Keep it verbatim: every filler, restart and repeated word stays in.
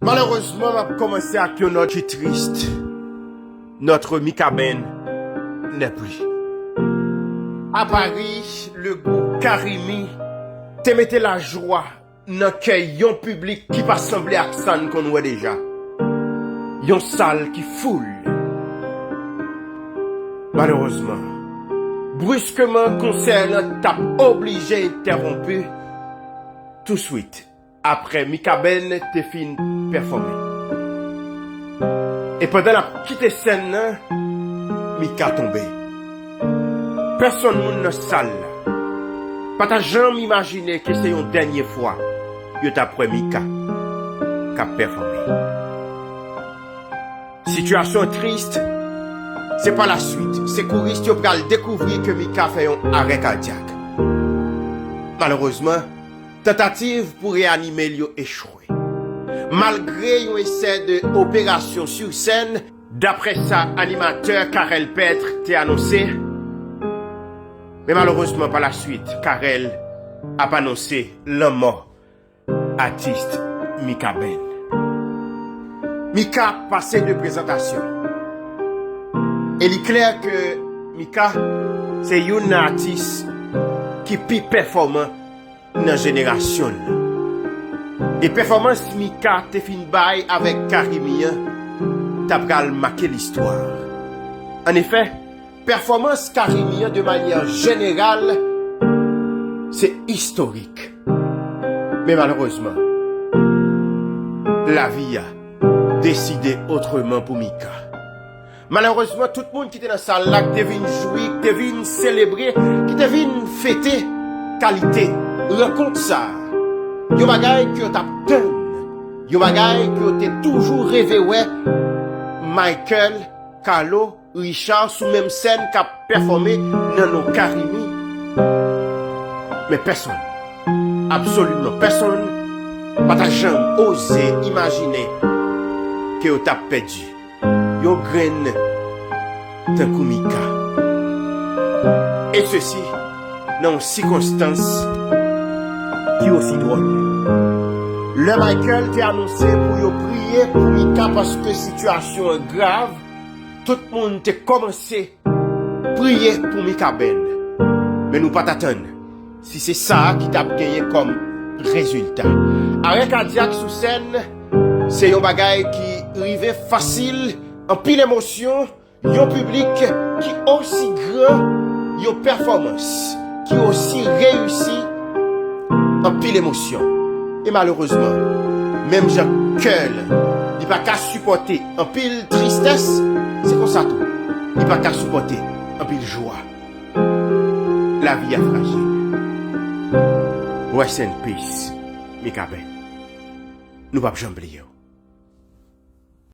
Malerezman, m ap kòmanse ak yon nòt ki tris. Notre Mikaben n'est plus. À Paris, le groupe Carimi te mete lajwa nan kè yon piblik ki pa sanble ak sa n konn wè deja. Yon sal ki foul. Malerezman, briskeman, konsè an t ap oblije entèwonpi touswit apre Mikaben te fin pèfòme. E pandan l ap kite sèn nan, Mika tonbe. Pèsonn moun nan sal la pa ta janm imajine ke se yon dènye fwa yo t ap wè Mika k ap pèfòme. Sitiyasyon an tris, se pa laswit, sekouris yo pral dekouvri ke Mika fè yon arè kadyak. Malerezman, tantativ pou reyanime l yo echwe. Malgre yon esè de operasyon sou sèn, dapre sa animatè Carel Petre te anonse, men malerezman, pa laswit, Carel ap anonse lanmò atis Mikaben. Mika pase de prezantasyon. E li klè ke Mika se youn nan atis ki pi pèfòman nan jenerasyon l. E pèfòmans Mika te fin bay avèk Carimi an ta pral make listwa. Annefè, pèfòmans Carimi an de manyè jeneral se istorik. Men malerezman, lavi a deside otreman pou Mika. Malerezman, tout moun ki te nan sal la, ki te vin jwi, ki te vin selebre, ki te vin fete kalite rankont sa a. Yon bagay ke yo t ap tann, yon bagay ke yo te toujou reve wè, Michael, Carlo, Richard sou menm sèn k ap pèfòme nan non Carimi. Men pèsonn, absoliman pèsonn, pa ta janm oze imajine ke yo t ap pèdi yon grenn tankou Mika. E sesi nan yon sikonstans ki osi dwòl. Lè Michael te anonse pou yo priye pou Mika paske sitiyasyon an grav, tout moun te kòmanse priye pou Mikaben. Men nou pa t atann si se sa a ki t ap genyen kòm rezilta. Arè kadyak sou sèn, se yon bagay ki rive fasil, anpil emosyon, yon piblik ki osi gran, yon pèfòmans ki osi reyisi, anpil emosyon. E malerezman, menm jan kè l, li pa ka sipòte anpil tristès, se konsa tou, li pa ka sipòte anpil jwa. Lavi a frajil. Rest in peace, Mikaben. Nou p ap janm bliye w.